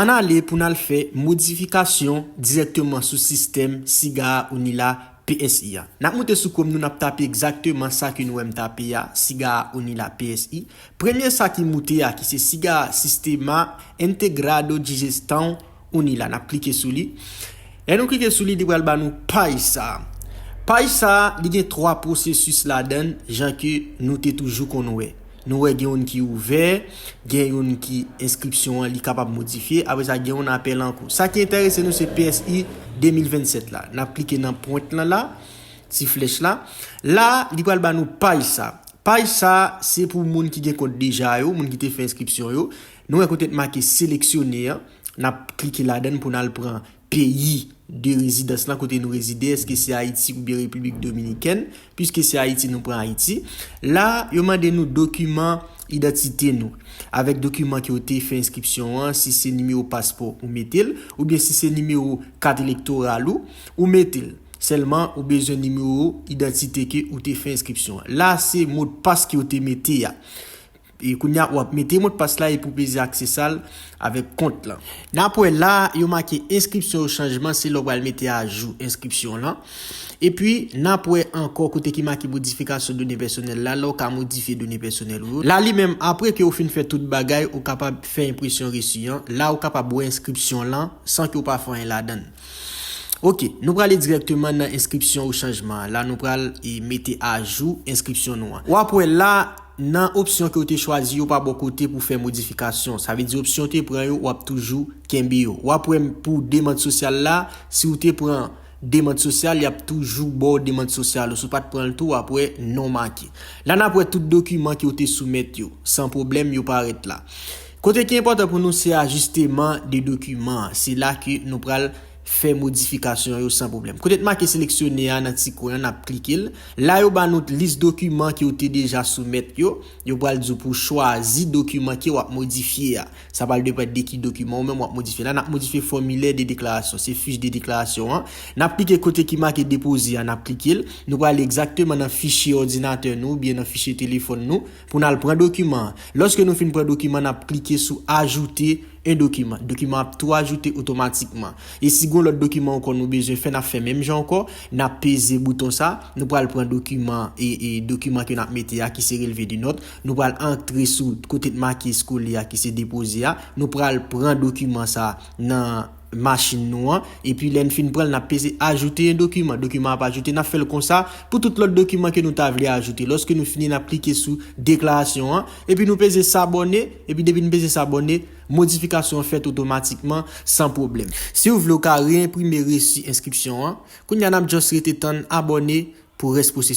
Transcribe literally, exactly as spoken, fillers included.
Ann ale pou n al fè modifikasyon dirèkteman sou sistèm Siga Unila P S I a. N ap moute sou Chrome nou, n ap tape egzakteman sa ke nou wè m tape a, Siga Unila P S I. Premye sa ki moute a, ki se Siga Sistema Integrado de Gestão Unila. N ap klike sou li. Lè nou klike sou li, li pral ba nou paj sa. Paj sa, li gen twa pwosesis ladan l, jan ke nou te toujou konn wè. Nou wè gen youn ki ouvè, gen youn ki enskripsyon an, li kapab modifye, apre sa gen youn apèl ankou. Sa ki enterese nou se P S I de mil vennsèt la. N ap klike nan pwent lan la, ti flèch la. La, li pral ba nou paj sa. Paj sa, se pou moun ki gen kont deja yo, moun ki te fè enskripsyon yo. Nou wè kote t make seleksyone an, n ap klike ladan l pou n al pran peyi de rezidans lan kote nou rezide, èske se Ayiti oubyen Repiblik Dominikèn, piske se Ayiti nou pran Ayiti. La, yo mande nou dokiman idantite nou, avèk dokiman ke w te fè enskripsyon an, si se nimewo paspò ou mete l, oubyen si se nimewo kat elektoral ou, ou mete l. Sèlman, ou bezwen nimewo idantite ke ou te fè enskripsyon an. La, se modpas ke w te mete a. E kounye a, w ap mete modpas la epi w peze aksesal avèk kont lan. N ap wè la, yo make enskripsyon yo chanjman, se lè w pral mete ajou enskripsyon lan. Epi, n ap wè ankò kote ki make modifikasyon done pèsonèl la, lè w ka modifye done pèsonèl ou yo. La li menm, apre ke w fin fè tout bagay, ou kapab fè enpresyon resi an. La, ou kapab wè enskripsyon lan san ke w pa fè anyen ladan l. Ok, nou prale dirèkteman nan enskripsyon ou chanjman an. La, nou pral e, mete ajou enskripsyon nou an. W ap wè la, nan opsyon ke w te chwazi yo pa bò kote pou fè modifikasyon. Sa vle di opsyon w te pran yo, w ap toujou kenbe yo. W ap wè pou demann sosyal la, si w te pran demann sosyal, y ap toujou ba w demann sosyal ou. Si w pa t pran l tou, w ap wè non make. La, n ap wè tout dokiman ke w te soumèt yo. San pwoblèm, yo parèt la. Kote ki enpòtan pou nou, se ajisteman de dokiman an. Se la ke nou pral fè modifikasyon yo san pwoblèm. Kote t make seleksyone a nan ti kwen an, n ap klike l. La, yo ba nou lis dokiman ke w te deja soumèt yo. Yo pral di w pou w chwazi dokiman ke w ap modifye a. Sa pral depann de ki dokiman ou menm w ap modifye. La, n ap modifye fòmilè de deklarasyon. Se fich de deklarasyon an. N ap klike kote ki make depoze a, n ap klike l. Nou prale egzakteman nan fichye òdinatè nou oubyen nan fichye telefòn nou pou n al pran dokiman an. Lòske nou fin pran dokiman, n ap klike sou ajoute un document. Dokiman ap tou ajoute otomatikman. E si gon lòt dokiman ankò nou bezwen fè, n ap fè menm jan ankò. N ap peze bouton sa. Nou pral pran dokiman e, e dokiman ke n ap mete a ki se relevé de notes. Nou pral antre sou kote t make eskolè a ki se depoze a. Nou pral pran dokiman sa nan machin nou an. Epi lè n fin pran l, n ap peze ajoute un document. Dokiman ap ajoute, n ap fè l konsa pou tout lòt dokiman ke nou ta vle ajoute. Lòske nou fini, n ap klike sou deklarasyon an. Epi nou peze s'abonner. Epi depi n peze s'abonner, modifikasyon an fèt otomatikman san pwoblèm. Si w vle, w ka reyenprime resi enskripsyon an. Kounye a, n ap just rete tann abòne pou rès pwosesi.